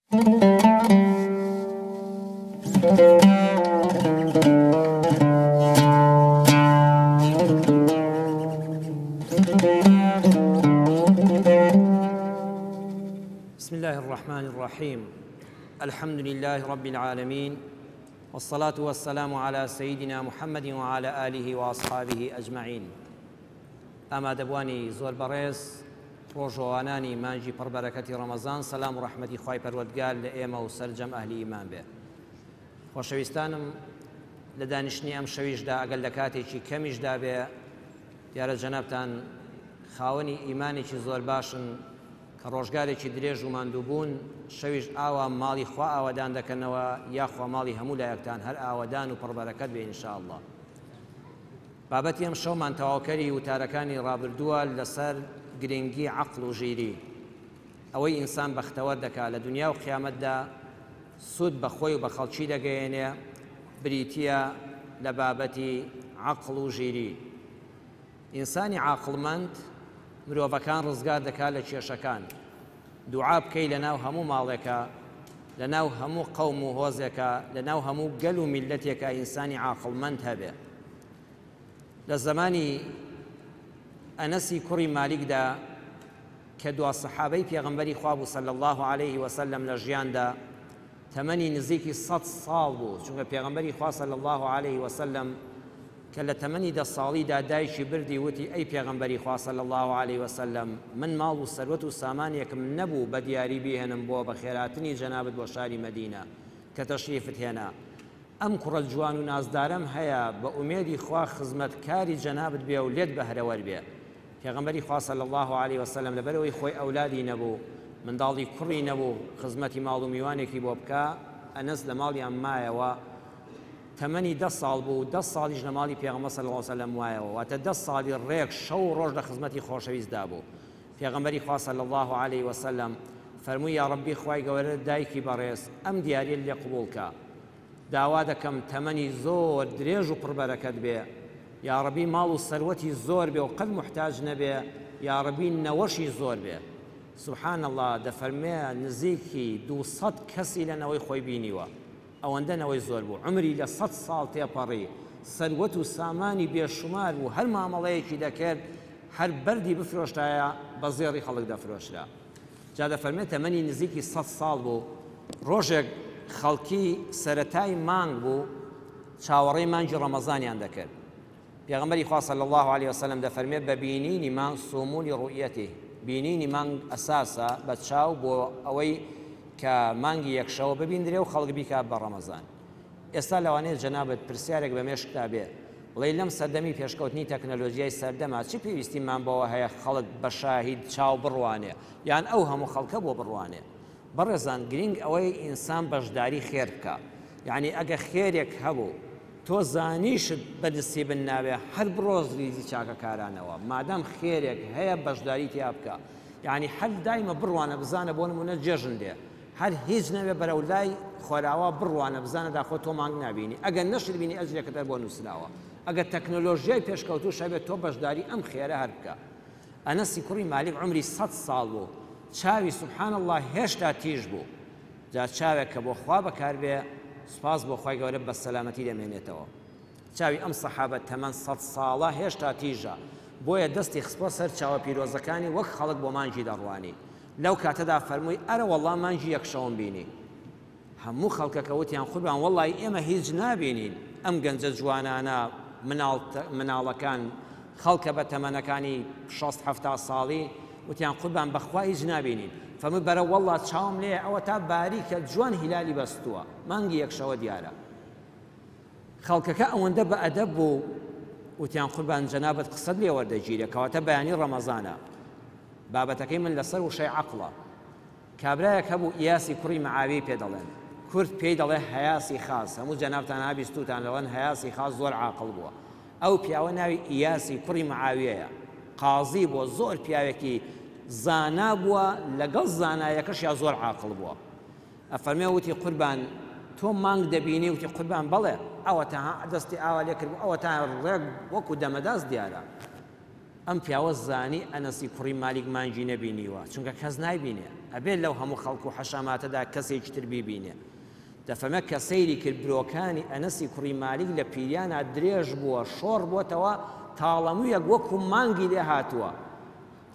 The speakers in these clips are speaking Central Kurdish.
بسم الله الرحمن الرحيم الحمد لله رب العالمين والصلاة والسلام على سيدنا محمد وعلى آله وأصحابه أجمعين ئامادەبوانی زۆر بەڕێز، ڕۆژووانانی مانگی پڕ بەرەکەتی ڕەمەزان سەلام و ڕەحمەتی خوای پەروەردگار لە ئێمە و سەرجەم ئەهلی ئیمان بێ. خۆشەویستانم لە دانیشتنی ئەم شەویشدا ئەگەر لە کاتێکی کەمیشدا بێ دیارە جەنابتان خاوەنی ئیمانێکی زۆر باشن کە ڕۆژگارێکی درێژ و ماندووبوون شەویش ئاوا ماڵی خوا ئاوەدان دەکەنەوە یاخوا ماڵی هەموو لایەکتان هەر ئاوەدان و پڕبەرەکەت بێ ان شاء اللە. بابەتی ئەمشەومان تەواوکەری وتارەکانی ڕابردووە لەسەر گرنگی عەقڵ و ژیری، ئەوەی ئینسان بەختەوەر دەکا لە دونیا و قیامەتدا سوود بە خۆی و بە خەڵکی دەگەیەنێ بریتییە لە بابەتی عەقڵ و ژیری. ئینسانی عاقڵمەند مرۆڤەکان ڕزگار دەکا لە کێشەکان. دوعا بکەی لەناو هەموو ماڵێکا، لەناو هەموو قەوم و هۆزێکا، لەناو هەموو گەل و میللەتێکا ئینسانی عاقڵمەند هەبێ. لە زەمانی ئەنەسی کوڕی مالیکدا کە دوا سەحابەی پێغەمبەری خوا بوو صلی اللە علیه وسلم لە ژیاندا تەمەنی نزیکی سەد ساڵ بوو چونکە پێغەمبەری خوا صلی اللە علیه وسلم کە لە تەمەنی دە ساڵیدا دایکی بردی وتی ئەی پێغەمبەری خوا صلی اللە علیه وسلم من ماڵ و سەروەت و سامانێکم نەبوو بە دیاری بیهێنم بۆ بەخێراتنی جەنابت بۆ شاری مەدینە کە تەشریفت هێنا ئەم کوڕە جوان و نازدارەم هەیە بە ئومێدی خوا خزمەت کاری جەنابت بێ و لێت بەهرەوەر بێ. پێغەمبەری خوا صلی اللە علیە وسلم لەبەرئەوەی خۆی ئەولادی نەبوو، منداڵی کوڕی نەبوو خزمەتی ماڵ و میوانێکی بۆ بکا، ئەنەس لە ماڵیان مایەوە، تەمەنی دە ساڵ بوو، دە ساڵیش لە ماڵی پێغەمبەر صلی اللە علیە وسلم مایەوە، واتە دە ساڵی ڕێک شەو و ڕۆژ لە خزمەتی خۆشەویستدا بوو. پێغەمبەری خوا صلی اللە علیە وسلم فەرمووی یاڕەبی خوای گەوەرە دایکی بەڕێز ئەم دیاریەت لێ قبوڵ کە داوا دەکەم تەمەنی زۆر درێژ و پڕ بەرەکەت بێ یاڕەبی ماڵ و سەروەتی زۆر بێ و قەت موحتاج نەبێ یاڕەبی نەوەشی زۆر بێ سبحان اللە دەفەرمێ نزیکی 200 کەسی لە نەوەی خۆی بینیوە ئەوەندە نەوەی زۆر بوو عومری لە سەد ساڵ تێپەڕی، سەروەت و سامانی بێ شومار بوو، هەر مامەڵەیەکی دەکرد هەر بەردی بفرۆشتایە بە زێڕی خەڵک دەفرۆشرا. جا دەفەرمێ تەمەنی نزیکی سەد ساڵ بوو، ڕۆژێک خەڵکی سەرەتای مانگ بوو چاوەڕێی مانگی ڕەمەزانیان دەکرد، پێغەمبەری خوا صلی اللە علیە وسلم دەفەرمێ بە بینینی مانگ صوموا لرؤیته بینینی مانگ ئەساسە بە چاو بۆ ئەوەی کە مانگی یەک شەوە ببیندرێ و خەڵک بیکا بە ڕەمەزان ئێستا لەوانەیە جەنابت پرسیارێک بە مێشکتا بێ بڵێی لەم سەردەمی پێشکەوتنی تەکنەلۆجیای سەردەما چ پێویستیمان بەوە هەیە خەڵک بە شاهید چاو بڕوانێ یان ئەو هەموو خەڵکە بۆ بڕوانێ بەڕێزان گرینگ ئەوەیە ئینسان بەشداری خێر بکا یعنی ئەگە خێرێک هەبوو تۆ زانیشت بە دستی بن ناوێ هەر بڕۆ ریزی چاکەکارانەوە مادام خێرێک هەیە بەشداری تیا بکە یانی هەر دایمە بڕوانە بزانە بۆ نمونە جێژن دێ هەر هیچ نەوێ بەرەو لای خۆراوا بڕوانە بزانە داخۆ تۆ مانگ نابینی ئەگەر نەشت بینی ئەجرێکت هەر بۆ نووسراوە ئەگەر تەکنۆلۆژیای پێشکەوتووش هەبێت تۆ بەشداری ئەم خێرە هەر بکە ئەنەسی کوڕی مالیک عومری سەد ساڵ بوو چاوی سبحان اللە هێشتا تیژ بوو جا چاوێک کە بۆ خوا بەکار بێ سوپاس بۆ خوای گەورە بە سەلامەتی دەمێنێتەوە چاوی ئەم سەحابە تەمەن سەد ساڵە هێشتا تیژە بۆیە دەستی خستوە سەر چاوە پیرۆزەکانی وەک خەڵک بۆ مانگی دەڕوانی لەو کاتەدا فەرمووی ئەرە وەڵا مانگی یەک شەوم بینی هەموو خەڵکەکە وتیان قوربان وەڵی ئێمە هیچ نابینین ئەم گەنجە جوانانە مناڵەکان خەڵکە بە تەمەنەکانی شەست حەفتا ساڵی وتیان قوربان بەخوا هیچ نابینین فەرمووی بەرە وەڵڵا چاوم لێیە ئەوەتا باریکە جوان هیلالی بەستووە مانگی یەک شەوە دیارە خەڵکەکە ئەوەندە بە ئەدەب بوو وتیان قوربان جەنابت قسەت لێ وەردەگیرێ کەواتە بەیانی ڕەمەزانە بابەتەکەی من لەسەر وشەی عەقڵە کابرایەک هەبوو ئیاسی کوڕی معاویەی پێ دەڵێن کورد پێی دەڵێ هەیاسی خاس هەموو جەنابتان ها بیستووتان دەڵێن هەیاسی خاس زۆر عاقڵ بووە ئەو پیاوە ناوی ئیاسی کوڕی معاویەیە قازی بووە زۆر پیاوێکی زانا بووە لەگەڵ زانایەکەشیا زۆر عاقڵ بووە ئەفەرمێ وتی قوربان تۆ مانگ دەبینی وتی قوربان بەڵێ ئەوە تا دەستی ئاوا لێ کرد ئەوە تا ڕێک وەکو دەمەداست دیارە. ئەم پیاوە زانی ئەنەسی کوڕی مالیک مانگی نەبینیوە، چونکە کەس نایبینێ، ئەبێ لەو هەموو خەڵک و حەشاماتەدا کەسێکی تر بیبینێ. دەفەرمێ کە سەیری کرد برۆکانی ئەنەسی کوڕی مالیک لە پیریانا درێژ بووە، شۆڕ بۆتەوە، تاڵەموویەک وەکوو مانگی لێ هاتووە.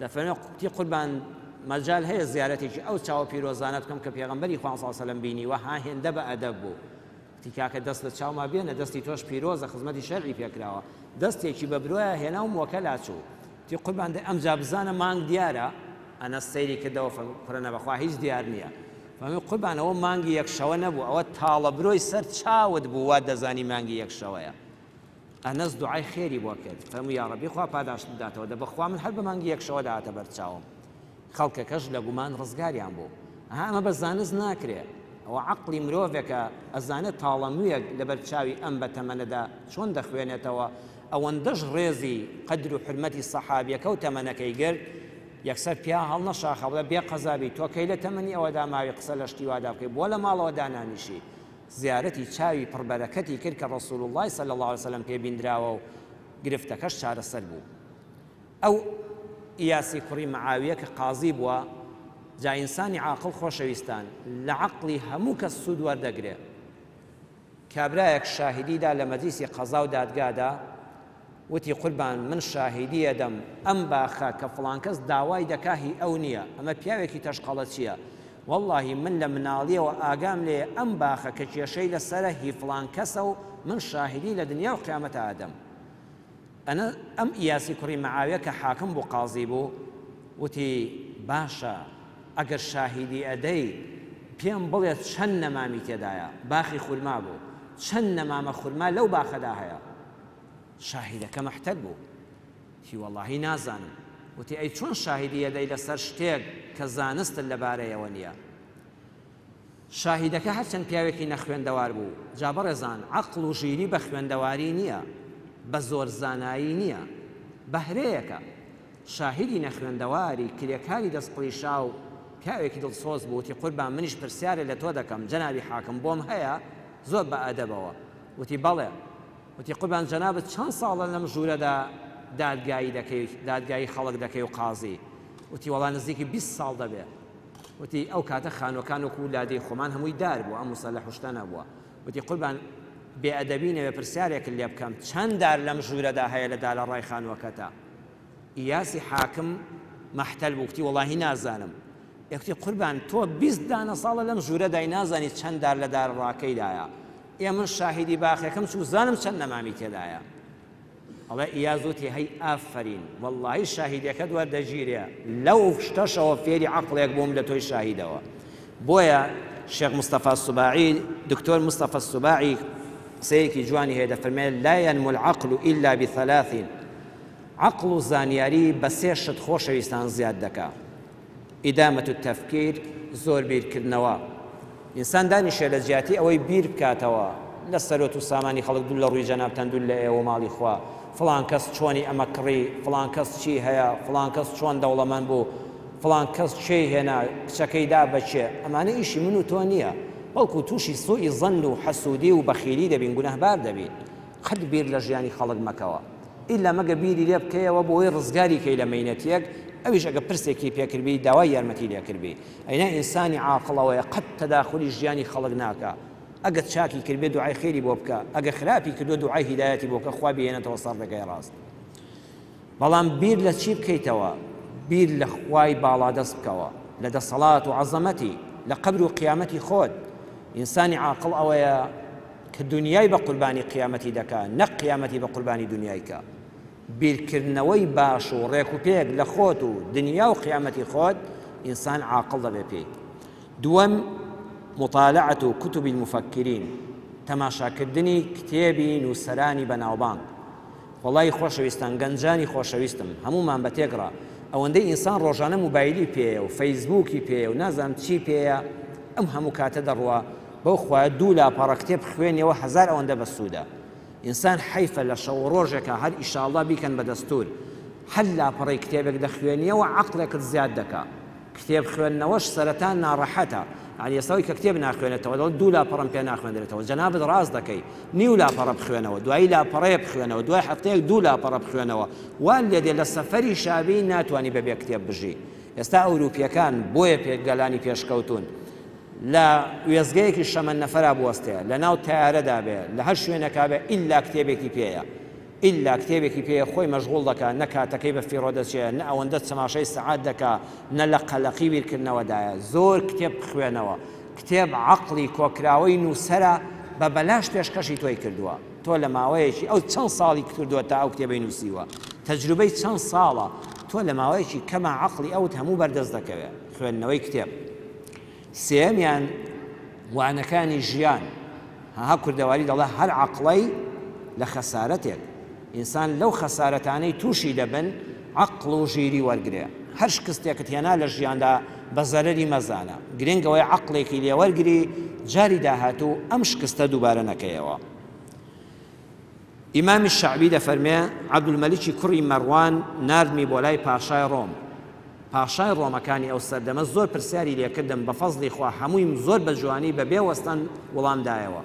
دەفەرمێ کوتی قوربان مەجال هەیە زیارەتێکی ئەو چاوە پیرۆزانە بکەم کە پێغەمبەری خوا صلی اللە علیە وسلم بینیوە، ها هێندە بە ئەدەب بوو. وتی کاکە دەست لە چاوما بێنە دەستی تۆش پیرۆزە خزمەتی شەرعی پێکراوە دەستێکی بە برۆیا هێنا و مووەکە لاچوو وتی قوربان دەی ئەمجا بزانە مانگ دیارە ئەنەس سەیری کردەوە فەرمووی کوڕە نەبەخوا هیچ دیار نییە فەرمووی قوربان ئەوە مانگی یەک شەوە نەبوو ئەوە تاڵە برۆی سەر چاوت بوو وات دەزانی مانگی یەک شەوەیە ئەنەس دوعای خێری بۆ کرد فەرمووی یاڕەبی خوا پاداشت بداتەوە دە بەخوا من هەر بە مانگی یەک شەوە دەهاتە بەرچاوم خەڵکەکەش لە گومان ڕزگاریان بوو. ئەها ئەمە بە زانست ناکرێ. ئەوە عەقڵی مرۆڤێکە ئەزانێ تاڵە موویەک لەبەر چاوی ئەم بە تەمەنەدا چۆن دەخوێنێتەوە، ئەوەندەش ڕێزی قەدر و حورمەتی سەحابیەکە و تەمەنەکەی گرت، یەکسەر پیا هەڵنەشاخا بڵێ بێ قەزا بی تۆ کەی لە تەمەنی ئەوەدا ماوی قسە لە شتی وادا بکەی بۆ لە ماڵەوە دانانیشی؟ زیارەتی چاوی پڕ بەرەکەتی کرد کە ڕەسوول اللە صلی اللە علیە وسلم پێ بیندراوە و گرفتەکەش چارەسەر بوو. ئەو ئیاسی کوڕی معاویە کە قازی بووە، جا ئینسانی عاقڵ خۆشەویستان لە عەقڵی هەموو کەس سوود وەردەگرێ. کابرایەک شاهیدی دا لە مەجلیسی قەزا و دادگادا، وتی قوربان من شاهیدی ئەدەم ئەم باخە کە فڵان کەس داوای دەکا هی ئەو نییە، ئەمە پیاوێکی تەشقەڵەچییە، وەڵڵاهی من لە مناڵییەوە ئاگام لێیە ئەم باخە کە کێشەی لەسەرە هی فڵان کەسە و من شاهیدی لە دنیا و قیامەتا ئەدەم. ئەنە ئەم ئیاسی کوڕی مەعاویە کە حاکم بوو قازی بوو وتی باشە ئەگەر شاهیدی ئەدەی پێم بڵێ چەند نەمامی تێدایە باخی خورما بوو چەند نەمامە خورما لەو باخەدا هەیە شاهیدەکە مەحتەل بوو وتی وەڵاهی نازانم وتی ئەی چۆن شاهیدی ئەدەی لەسەر شتێک کە زانستت لەبارەیەوە نییە شاهیدەکە هەرچەند پیاوێکی نەخوێندەوار بوو، جا بەڕێزان عەقڵ و ژیری بە خوێندەواری نییە، بە زۆر زانایی نییە، بەهرەیەکە. شاهیدی نەخوێندەواری کرێکاری دەست قڵیشاو پیاوێکی دڵسۆز بوو، وتی قوربان منیش پرسیارێ لە تۆ دەکەم جەنابی حاکم بۆم هەیە؟ زۆر بە ئەدەبەوە وتی بەڵێ. وتی قوربان جەنابت چەند ساڵە لەم ژوورەدا دادگایی دەکەی دادگایی خەڵک دەکەی و قازی؟ وتی وەڵا نزیکی 20 ساڵ دەبێ. وتی، ئەو کاتە خانووەکان وەکوو لادێی خۆمان هەمووی دار بووە، ئەم موسەلەح و شتە نەبووە. وتی، قوربان بێ ئەدەبی نەبێ پرسیارێکت لێ بکەم، چەند دار لەم ژوورەدا هەیە لە دالەڕای خانووەکەتا؟ ئیاسی حاکم مەحتەل بوو، کوتی، وەڵاهی نازانم. ئێ کوتی، قوربان تۆ 20 دانە ساڵە لەم ژوورەدای نازانی چەند دار لە دارەڕاکەیدایە؟ ئێ من شاهیدی باخێکم چووزانم چەند نەمامی تێدایە. ئەڵێ ئیاز وتی هەی ئافەرین وەڵڵاهی شاهیدەکەت وەردەگیرێ لەو شتەشەوە فێری عەقڵێک بووم لە تۆی شاهیدەوە بۆیە شێخ مستەفا سوباعی دکتۆر مستەفا سوباعی قسەیەکی جوانی هەیە دەفەرمێ لا ينمو العقل إلا بثلاث عەقڵ و زانیاری بە سێ شت خۆشەویستان زیاد دەکا ادامە التفکیر، زۆر بیرکردنەوە، ئینسان دانیشێ لە جیاتی ئەوەی بیر بکاتەوە لە سەروەت و سامانی خەڵک دوور لە ڕووی جەنابتان دوور لە ئێوە و ماڵی خوا فڵان کەس چۆنی ئەمە کڕی فڵان کەس چی هەیە فڵان کەس چۆن دەوڵەمەند بوو فڵان کەس کێی هێنا کچەکەی دا بە کێ ئەمانە ئیشی من و تۆ نییە بەڵکو تووشی سوئی زەن و حەسوودی و بەخیلی دەبین گوناهبار دەبین قەت بیر لە ژیانی خەڵک مەکەوە ئیلا مەگە بیری لێ بکەیەوە بۆی ڕزگاری کەی لە مەینەتیەک ئەویش ئەگە پرسێکی پێکردبی داوای یارمەتی لێکردبی ئەینا ئینسانی عاقڵ ئەوەیە قەت تەداخولی ژیانی خەڵک ناکا ئەگە چاکی کردبێ دوعای خێری بۆ بکە ئەگە خراپی کردووە دوعای هیدایەتی بۆ بکە خوا بیهێنێتەوە سەر ڕێگای ڕاست بەڵام بیر لە چی بکەیتەوە بیر لە خوای باڵادەست بکەوە لە دەسەڵات و عەزەمەتی لە قەبر و قیامەتی خۆت ئینسانی عاقڵ ئەوەیە کە دونیای بە قوربانی قیامەتی دەکا نەک قیامەتی بە قوربانی دونیای کا. بیرکردنەوەی باش و ڕێک و پێک لە خۆت و دنیا و قیامەتی خۆت ئینسان عاقڵ دەبێ پێی. دووەم، مطالعة کتب المفکرین، تەماشاکردنی کتێبی نووسەرانی بەناوبانگ. وەڵایی خۆشەویستان گەنجانی خۆشەویستم هەموومان بە تێکڕا ئەوەندەی ئینسان ڕۆژانە موبایلی پێیە و فەیسبووکی پێیە و نازانم چی پێیە ئەم هەموو کاتە دەڕوا بەو خوایە دوو لاپەڕە کتێب بخوێنیەوە هەزار ئەوەندە بەسوودە ئینسان حەیفە لە شەو و ڕۆژێکا هەر ئیشاڵڵا بیکەن بە دەستوور هەر لاپەڕەی کتێبێک دەخوێنیەوە عەقڵێکت زیاد دەکا کتێب خوێندنەوەش سەرەتا ناڕەحەتە. یانی ئێستا ئەوی کە کتێب ناخوێنێتەوە دەڵێت دوو لاپەڕەم پێ ناخوێندرێتەوە جەنابت ڕاست دەکەی نیو لاپەڕە بخوێنەوە دوایی لاپەڕەیە بخوێنەوە دوای هەفتەیەک دوو لاپەڕە بخوێنەوە وا لێ دێ لە سەفەری شابی ناتوانی بەبێ کتێب بژی ئێستا ئەوروپیەکان بۆیە پێ گەلانی پێشکەوتوون لە وێستگەیەکی شەمەندەفەرا بوەستێ لە ناو تەیارەدا بێ لە هەر شوێنێکا بێ ئیلا کتێبێکی پێیە ئیلا کتێبێکی پێیە خۆی مەشغوڵ دەکا نە کاتەکەی بە فیڕۆ دەچێ نە ئەوەندە تەماشای سەعات دەکا نە لە قەلەقی بیرکردنەوەدایە زۆر کتێب بخوێنەوە کتێب عەقڵی کۆکراوەی نووسەرە بە بەلاش پێشکەشی تۆی کردووە تۆ لە ماوەیەکی ئەو چەند ساڵی کردووە تا ئەو کتێبەی نووسیوە تەجروبەی چەند ساڵە تۆ لە ماوەیەکی کەما عەقڵی ئەوت هەموو بەردەست دەکەوێ خوێندنەوەی کتێب سێیەمیان وانەکانی ژیان ها کوردەواری دەڵێ هەر عەقڵەی لە خەسارەتێک ئینسان لەو خەسارەتانەی تووشی دەبن عەقڵ و ژیری وەرگرێ هەر شکستێکت هێنا لە ژیاندا بە زەرەری مەزانە گرنگ ئەوەیە عەقڵێکی لێ وەرگری جاری داهاتوو ئەم شکستە دووبارە نەکەیەوە. ئیمامی شەعبی دەفەرمێ، عەبدولمەلیکی کوڕی مەڕوان ناردمی بۆ لای پاشای ڕۆم. پاشای ڕۆمەکانی ئەو سەردەمە زۆر پرسیاری لێ کردم، بە فەزڵی خوا هەموویم زۆر بە جوانی بە بێ وەستان وڵام دایەوە.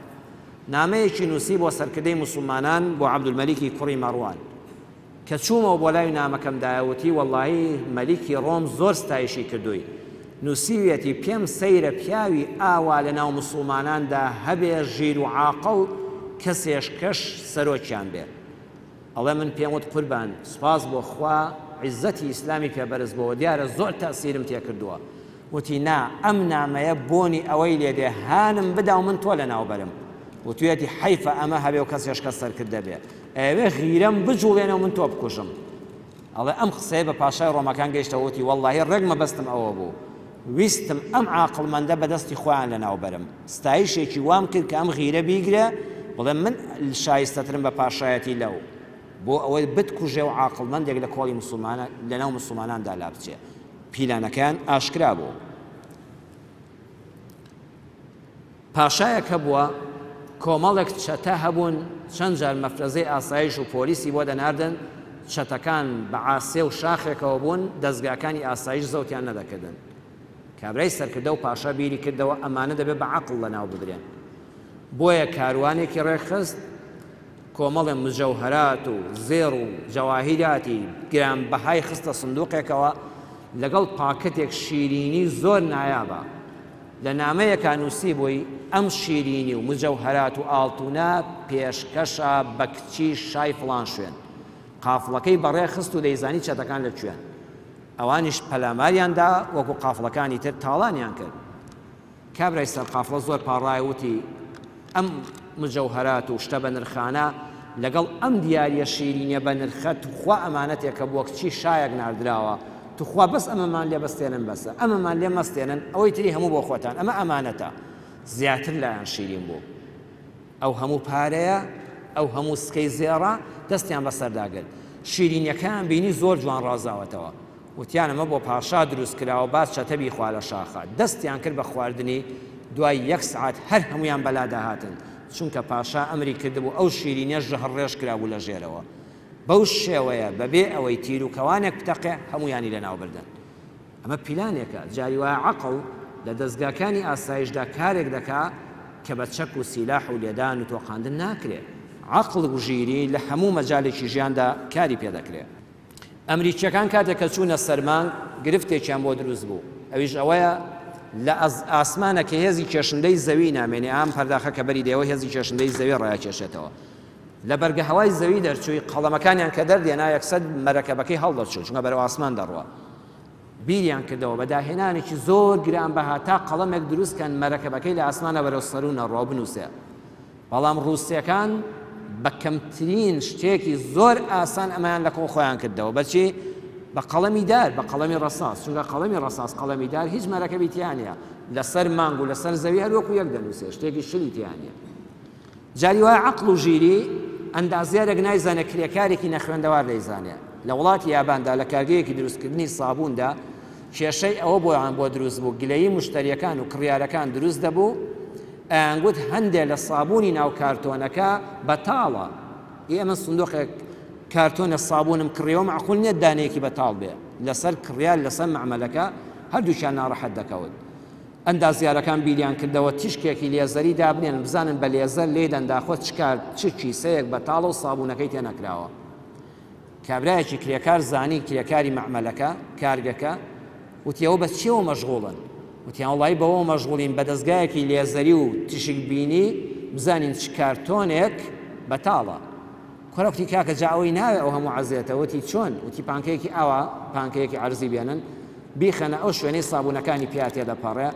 نامەیەکی نووسی بۆ سەرکردەی موسوڵمانان بۆ عەبدولمەلیکی کوڕی مەڕوان. کە چوومەوە بۆ لای و نامەکەم دایە وتی وەڵاهی مەلیکی ڕۆم زۆر ستایشی کردووی. نووسیویەتی پێم سەیرە پیاوی ئاوا لە ناو موسوڵماناندا هەبێ ژیر و عاقڵ کەسێش کەش سەرۆکیان بێ. ئەڵێ من پێم وت قوربان سوپاس بۆ خوا عیزەتی ئیسلامی پێ بەرز بۆوە دیارە زۆر تەئسیرم تێ کردووە. وتی نا ئەم نامەیە بۆنی ئەوەی لێ دێ هانم بدا و من تۆ لەناو بەرم. وتویەتی حەیفە ئەمە هەبێ و کەسێش کەس سەرکردە بێ. ئەیەوێ غیرەم بجوڵێنێ و من تۆ بکوژم. ئەڵێ ئەم قسەیە بە پاشای ڕۆمەکان گەیشتەوە وتی وەڵڵاهی ڕێک مەبەستم ئەوە بوو. ویستم ئەم عاقڵمەندە بە دەستی خۆیان لەناو بەرم. ستایشێکی وام کرد کە ئەم غیرە بیگرێ بڵێ من شایستەترم بە پاشایەتی لەو. بۆ ئەوەی بتکوژێ و عاقڵمەندێک لە کۆڵی موسڵمانان لەناو موسڵماناندا لابچێ. پیلانەکەیان ئاشکرا بوو. پاشایەک هەبووە، کۆمەڵێک چەتە هەبوون، چەند جار مەفرەزەی ئاسایش و پۆلیسی بۆ دەناردن، چەتەکان بە عاسێ و شاخێکەوە بوون، دەزگاکانی ئاسایش زەوتیان نەدەکردن. کابرای سەرکردە و پاشا بیری کردەوە ئەمانە دەبێ بە عەقڵ لەناو ببرێن. بۆیە کاروانێکی ڕێکخست، کۆمەڵێ مجەوهەرات و زێڕ و جەواهیراتی گرانبەهای خستە سندوقێکەوە، لەگەڵ پاکەتێک شیرینی زۆر نایابا. لە نامەیەکا نووسیبووی، ئەم شیرینی و مجەوهەرات و ئاڵتوونە پێشکەشە بە کچی شای فڵان شوێن. قافڵەکەی بەڕێ خست و دەیزانی چەتەکان لە کوێن. ئەوانیش پەلاماریان دا، وەکوو قافڵەکانی تر تاڵانیان کرد. کابرای سەرقافڵە زۆر پاڕایە وتی، ئەم مجەوهەرات و شتە بەنرخانە لەگەڵ ئەم دیاریە شیرینیە بەنرخە توخوا ئەمانەتێکە بۆ کچی شایەک ناردراوە توخوا بەس ئەمەمان لێ بستێنن بەسە ئەمەمان لێ مەستێنن ئەوەی تری هەموو بۆ خۆتان ئەمە ئەمانەتە زیاتر لایان شیرین بوو ئەو هەموو پارەیە ئەو هەموو سکەی زێڕە دەستیان بەسەردا گرت شیرینیەکەیان بینی زۆر جوان ڕازاوەتەوە وتیان ئەمە بۆ پاشا دروست کراوە با چەتە بیخوا لە شاخا دەستیان کرد بە خواردنی دوای یەک سەعات هەر هەموویان بەلادا هاتن چونکە پاشا ئەمری کردبوو ئەو شیرینیە ژەهرڕێژ کرابوو لە ژێرەوە بەو شێوەیە بەبێ ئەوەی تیروکەوانێک بتەقێ هەموویانی لەناو بردن ئەمە پیلانێکە جاری وایە عەقڵ لە دەزگاکانی ئاسایشدا کارێک دەکا کە بە چەک و سیلاح و لێدان و تۆقاندن ناکرێ عەقڵ و ژیری لە هەموو مەجالێکی ژیاندا کاری پێ دەکرێ. ئەمریکییەکان کاتێک کە چوونە سەر مانگ گرفتێکیان بۆ دروست بوو ئەویش ئەوەیە لە ئاسمانە کە هێزی کێشندەی زەوی نامێنێ ئام پەرداخە کە بەری دێوە هێزی کێشندەی زەوی ڕایکێشێتەوە لە بەرگە هەوای زەوی دەرچووی قەڵەمەکانیان کە دەردێنا یەکسەر مەرەکەبەکەی هەڵدەچوو چونکە بەرەو ئاسمان دەڕوا بیریان کردەوە بە داهێنانێکی زۆر گرانبەها تا قەڵەمێک دروست کەن مەرەکەبەکەی لە ئاسمانە بەرەو سەروو نەڕوا و بنووسێ بەڵام ڕووسەکان بە کەمترین شتێکی زۆر ئاسان ئەمەیان لە کۆڵ خۆیان کردەوە بەچی بە قەڵەمی دار بە قەڵەمی ڕەساس چونکە قەڵەمی ڕەساس قەڵەمی دار هیچ مەرەکەبی تیا نییە لەسەر مانگ و لەسەر زەوی هەر وەکو یەک دەنووسێ شتێکی شلی تیا نییە جاری وایە عەقڵ و ژیری ئەندازیارێک نایزانێ کرێکارێکی نەخوێندەوار دەیزانێ. لە وڵاتی یاباندا لە کارگەیەکی دروستکردنی سابووندا کێشەی ئەوە بۆیان بۆ دروست بوو گلەیی مشتەریەکان و کڕیارەکان دروست دەبوو ئەیانگوت هەندێ لە سابوونی ناو کارتۆنەکە بەتاڵە ئێمە سندوقێک کارتۆنە سابوونم کڕیەوە معقول نییە دانەیەکی بەتاڵ بێ لەسەر کڕیار لەسەر مەعمەلەکە هەردووکیان ناڕەحەت دەکەوت. ئەندازیارەکان بیریان کردەوە تیشکێکی لێزەری دابنێن بزانن بە لێزەر لێیدەن داخۆ چ کار چ کیسەیەک بەتاڵە و سابوونەکەی تێ نەکراوە. کابرایەکی کرێکار زانی کرێکاری مەعمەلەکە، کارگەکە، وتی ئەوە بە چیەوە مەشغوڵن؟ وتیان وەڵایی بەوەوە مەشغوڵین بە دەزگایەکی لێزەری و تیشک بینی بزانین چ کارتۆنێک بەتاڵە. کوڕە وتی کاکە جا ئەوەی ناوێ ئەو هەموو عەزێتە وتی چۆن؟ وتی پانکەیەکی ئاوا پانکەیەکی عەرزی بێنن بیخەنە ئەو شوێنەی سابوونەکانی پیا تێدەپەڕێ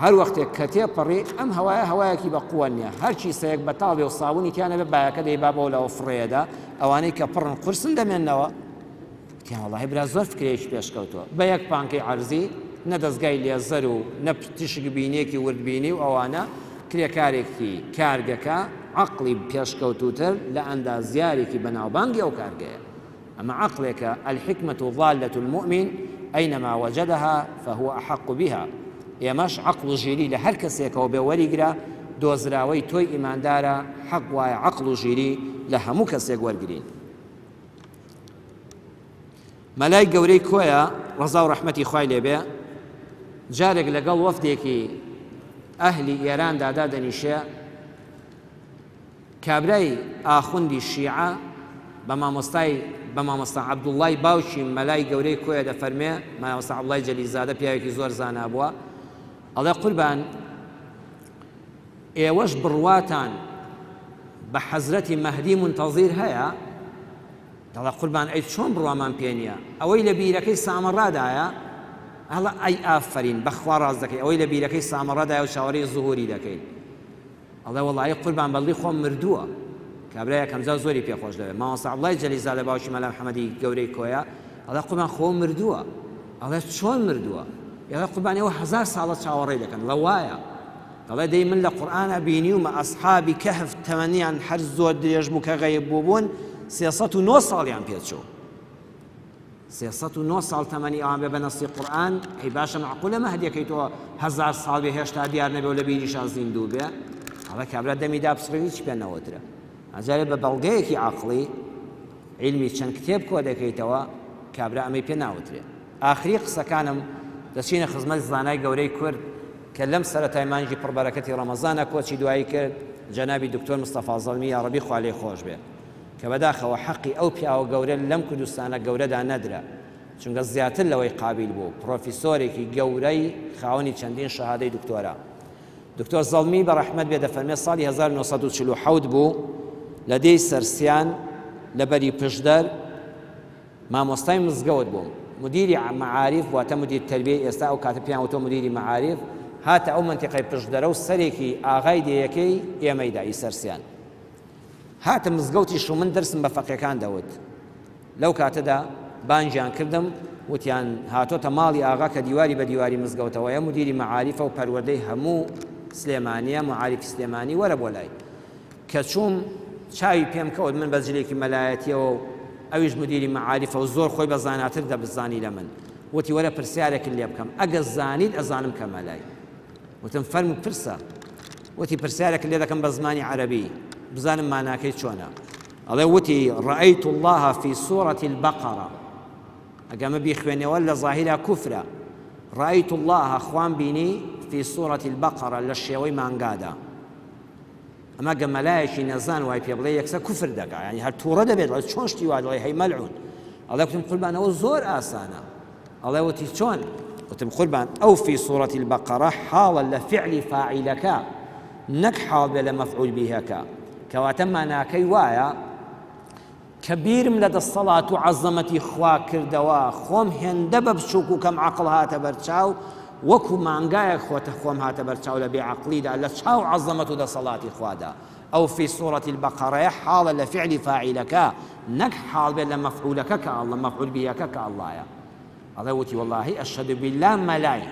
هەر وەختێک کە تێپەڕی ئەم هەوایە هەوایەکی بە قووە نییە هەر کیسەیەک بەتاڵ بێ و سابوونی تیا نەبێ بایەکە دەیبا بەو لاوە فڕێیەدا ئەوانەی کە پڕن قورسن دەمێننەوە. وتیان وەڵاهی برا زۆر فکرەیەکی پێشکەوتووە بە یەک پانکەی عەرزی نە دەزگای لێزەر و نە تیشک بینیەکی وردبینی و ئەوانە کرێکارێکی کارگەکە عەقڵی پێشکەوتووتر لە ئەندازیارێکی بەناوبانگی ئەو کارگەیە ئەمە عەقڵێکە الحکمە ضالە المؤمن اینما وجدها فهو احق بها ئێمەش عەقڵ و ژیری لە هەر کەسێکەوە بێ وەریگرە دۆزراوەی تۆی ئیماندارە حەق وایە عەقڵ و ژیری لە هەموو کەسێک وەرگرین. مەلای گەورەی کۆیە ڕەزا و ڕەحمەتی خوای لێبێ جارێک لەگەڵ وەفدێکی ئەهلی ئێراندا دادەنیشێ کابرای ئاخوندی شیعە بە مامۆستای بە مامۆستا عەبدوڵڵای باوکی مەلای گەورەی کۆیە دەفەرمێ مامۆستا عەبدوڵڵای جەلیلزادە پیاوێکی زۆر زانا بووە ئەڵێ قوربان ئێوەش بڕواتان بە حەزرەتی مەهدی مونتەزیر هەیە؟ دەڵێ قوربان ئەی چۆن بڕوامان پێ نییە؟ ئەوەی لە بیرەکەی سامەڕادایە؟ ئەڵێ ئەی ئافەرین بەخوا ڕاست دەکەی ئەوەی لە بیرەکەی سامەڕادایە و چاوەڕێی زهوری دەکەین. ئەڵێ وەڵایی قوربان بەڵی خۆم مردووە. کابرا یەکەمجار زۆری پێ خۆش دەبێ. مامۆستا عەبدوڵای جەلیزادە باوکی مەلا محەمەدی گەورەی کۆیە ئەڵێ قوربان خۆ مردووە. ئەڵێ چۆن مردووە؟ ئەڵێ قوربان ئێوە هەزار ساڵە چاوەڕێی دەکەن. ئەڵێ وایە. دەڵێ دەی من لە قورئانا بینیومە ئەسحابی کەهف تەمەنیان هەر زۆر درێژ بوو کە غەیب بووبوون 309 ساڵیان پێچوو 309 ساڵ تەمەنی ئەوان بێ بە نەسی قورئان ئەی باشە معقولە مەهدیەکەی تۆ هەزار ساڵ بێ هێشتا دیار نەبێ و لە بیریشا زیندوو بێ ئەڵێ کابرا دەمی داپچڕی هیچ پێ نەوترا ئەجارێ بە بەڵگەیەکی عەقڵی عیلمی چەند کتێب کۆ دەکەیتەوە کابرا ئەمەی پێ ناوترێ ئاخری قسەکانم دەچینە خزمەت زانای گەورەی کورد کە لەم سەرەتای مانگی پڕ بەرەکەتی ڕەمەزانە کۆچی دوایی کرد جەنابی دکتۆر مستەفا زەڵمی یاڕەبی خوا لێی خۆش بێ کە بەداخەوە حەقی ئەو پیاوە گەورە لەم کوردستانە گەورەدا نەدرا چونکە زیاتر لەوەی قابیل بوو پڕۆفیسۆرێکی گەورەی خاوەنی چەندین شەهادەی دکتۆرا دکتۆر زەڵمی بە ڕەحمەت بێ دەفەرمێ ساڵی 1947 بوو لە دێی سەرسیان لە بەری پشدەر مامۆستای مزگەوت بووم مدیری مەعاریف واتە مدیر تەربیەی ئێستا ئەو کاتە پێیان وتووە مدیری مەعاریف هاتە ئەو مەنتیقەی پشدەرە و سەرێکی ئاغای دێیەکەی ئێمەی دا ئی سەرسیان هاتە مزگەوتیش و من دەرسم بە فەقێکان دەوت لەو کاتەدا بانگیان کردم وتیان هاتۆتە ماڵی ئاغا کە دیواری بە دیواری مزگەوتەوەیە مدیری مەعاریفە و پەروەردەی هەموو سلێمانیە معاریفی سلێمانی وەرە بۆ لای کە چووم چاوی پێم کەوت من بە جلێکی مەلایەتیەوە و ئەویش مدیری مەعاریفە و زۆر خۆی بە زاناتر دەبزانی لە من وتی وەرە پرسیارێکت لێ بکەم ئەگە زانیت ئەزانم کە مەلای وتم فەرموو پرسە وتی پرسیارێکت لێ دەکەم بە زمانی عەرەبی بزانم ماناکەی چۆنە ئەڵێ وتی رأیت الله فی سورة البقرە ئەگە ئەمە بیخوێنەوە لە ظاهرا کوفرە رأیت الله خوام بینی فی سورة البقرە لە شێوەی مانگادا ئەمە گە مەلایەکی نەزان وای پێ بڵێ یەکسەر کوفر دەکا یعنی هەر تووڕە دەبێت ئەڵێ چۆن شتی وا دەڵێ هەی مەلعون ئەڵێ کوتم قوربان ئەوە زۆر ئاسانە ئەڵێ وتی چۆن وتم قوربان ئەو فی سورة البقرە حاڵە لە فعلی فاعلەکە نەک حاڵ بێ لە مەفعول بیهەکە کەواتە ماناکەی وایە کە بیرم لە دەستەڵات و عەزەمەتی خوا کردەوە، خۆم هێندە بە بچووک و کەم عەقڵ هاتە بەرچاو، وەکو مانگایەک خۆتە خۆم هاتە بەرچاو لە بێ عەقڵیدا لە چاو عەزەمەت و دەسەڵاتی خوادا. ئەو فی سورە البقرەیە حاڵە لە فیعلی فاعیلەکە نەک حاڵ بێت لە مەفعولەکە کە اللە مەفعول بیهەکە کە اللەیە. ئەڵێ وتی وەڵاهی ئەشهەدو بیللا مەلای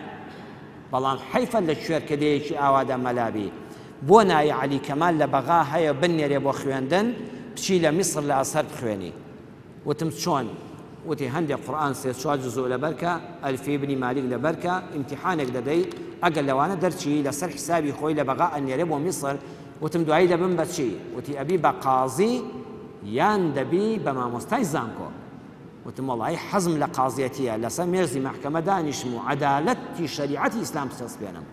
بەڵام حەیفە لە کوێرکەدەیەکی ئاوادا مەلا بی بۆ نایە عەلی کەمال لە بەغا هەیە بنێرێ بۆ خوێندن بچی لە میسر لە ئەزهەر بخوێنی وتم چۆن وتی هەندێ قورئان سێ چوار جزوء لەبەرکە ئەلفی بنی مالیک لەبەرکە ئیمتیحانێک دەدەی ئەگەر لەوانە دەرچی لەسەر حیسابی خۆی لە بەغا ئەنێرێ بۆ میسر وتم دوایی دەبم بە چی وتی ئەبی بە قازی یان دەبی بە مامۆستای زانکۆ وتم وەڵایی حەزم لە قازیەتیە لەسەر مێزی مەحکەمە دانیشم و عەدالەتی شەریعەتی ئیسلام بچەسپێنم.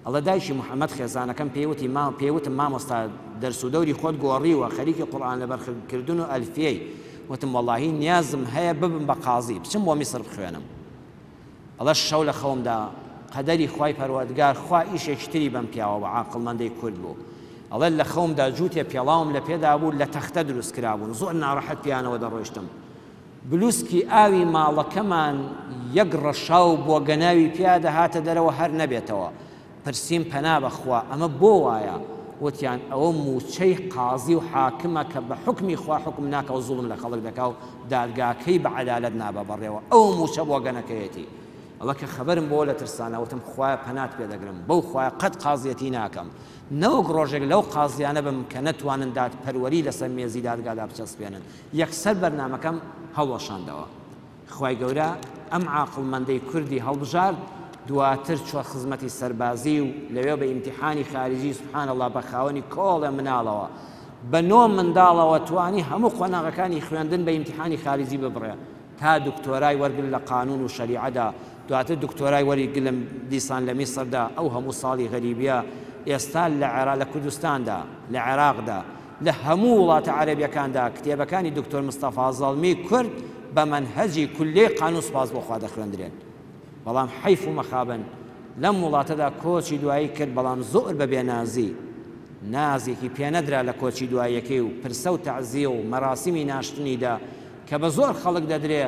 ئەڵێ دایکی محمد خێزانەکەم پێی وتی ما پێی وتم مامۆستا دەرس و دەوری خۆت گۆڕیوە خەریکی قورئان لەبەر کردن و ئەلفیەی وتم وەڵاهی نیازم هەیە ببم بە قازی بچم بۆ میسر بخوێنم ئەڵێ شەو لە خەومدا قەدەری خوای پەروەردگار خوا ئیشێکی تری بەم پیاوە بە عاقڵمەندەی کورد بوو ئەڵێ لە خەومدا جووتێ پێڵاوم لە پێدا بوو لە تەختە دروست کرابوون زۆر ناڕەحەت پیانەوە دەڕۆیشتم بلوسکی ئاوی ماڵەکەمان یەک ڕەشاو بۆگەناوی پیا دەهاتە دەرەوە هەر نەبێتەوە. پرسیم پەنا بە خوا ئەمە بۆ وایە؟ وتیان ئەوە مووچەی قازی و حاکمە کە بە حوکمی خوا حوکم ناکا و زوڵم لە خەڵک دەکا و دادگاکەی بە عەدالەت نابا بەڕێوە ئەو مووچە بۆگەنەکەیەتی. ئەڵێ کە خەبەرم بۆوە لە ترسانا وتم خوایە پەنات پێ دەگرم بەو خوایە قەت قازیەتی ناکەم نەوەک ڕۆژێک لەو قازیانە بم کە نەتوانن دادپەروەری لەسەر مێزی دادگادا بچەسپێنن. یەکسەر بەرنامەکەم هەڵوەشاندەوە. خوای گەورە ئەم عاقڵمەندەی کوردی هەڵبژارد، دواتر چوە خزمەتی سەربازی و لەوێ بە ئیمتیحانی خاریجی سبحان اللە بە خاوەنی کۆڵێ مناڵەوە بە نۆ منداڵەوە توانی هەموو قۆناغەکانی خوێندن بە ئیمتیحانی خاریجی ببڕێ تا دکتۆرای وەرگرت لە قانون و شەریعەدا دواتر دکتۆرای وەری گلم دیسان لە میسردا ئەو هەموو ساڵی غەریبیە ئێستا لە عێرا لە کوردستاندا لە عێراقدا لە هەموو وڵاتە عەرەبیەکاندا کتێبەکانی دکتۆر مستەفا زەڵمی کورد بە مەنهەجی کولیەی قانون سوپاس بۆ خوا دەخوێندرێن بەڵام حەیف و مەخابن لەم وڵاتەدا کۆچی دوایی کرد بەڵام زۆر بە بێنازی نازێکی پێنەدرا لە کۆچی دواییەکەی و پرسە و تەعزیە و مەراسیمی ناشتنیدا کە بە زۆر خەڵک دەدرێ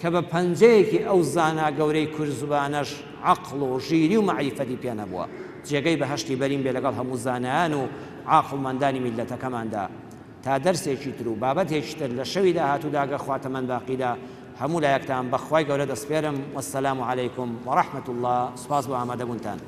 کە بە پەنجەیەکی ئەو زانا گەورەی کورزبانەش عەقڵ و ژیری و مەعریفەتی پێ نەبووە جێگەی بەهەشتی بەرین بێ لەگەڵ هەموو زانایان و عاقڵمەندانی میللەتەکەماندا تا دەرسێکی تر و بابەتێکی تر لە شەوی داهاتوودا گەر خوا تەمەن باقی دا هەموو لایەکتان بە خوای گەورە دەسپێرم والسلام علیکم ورحمة اللە سوپاس بۆ ئامادەبوونتان.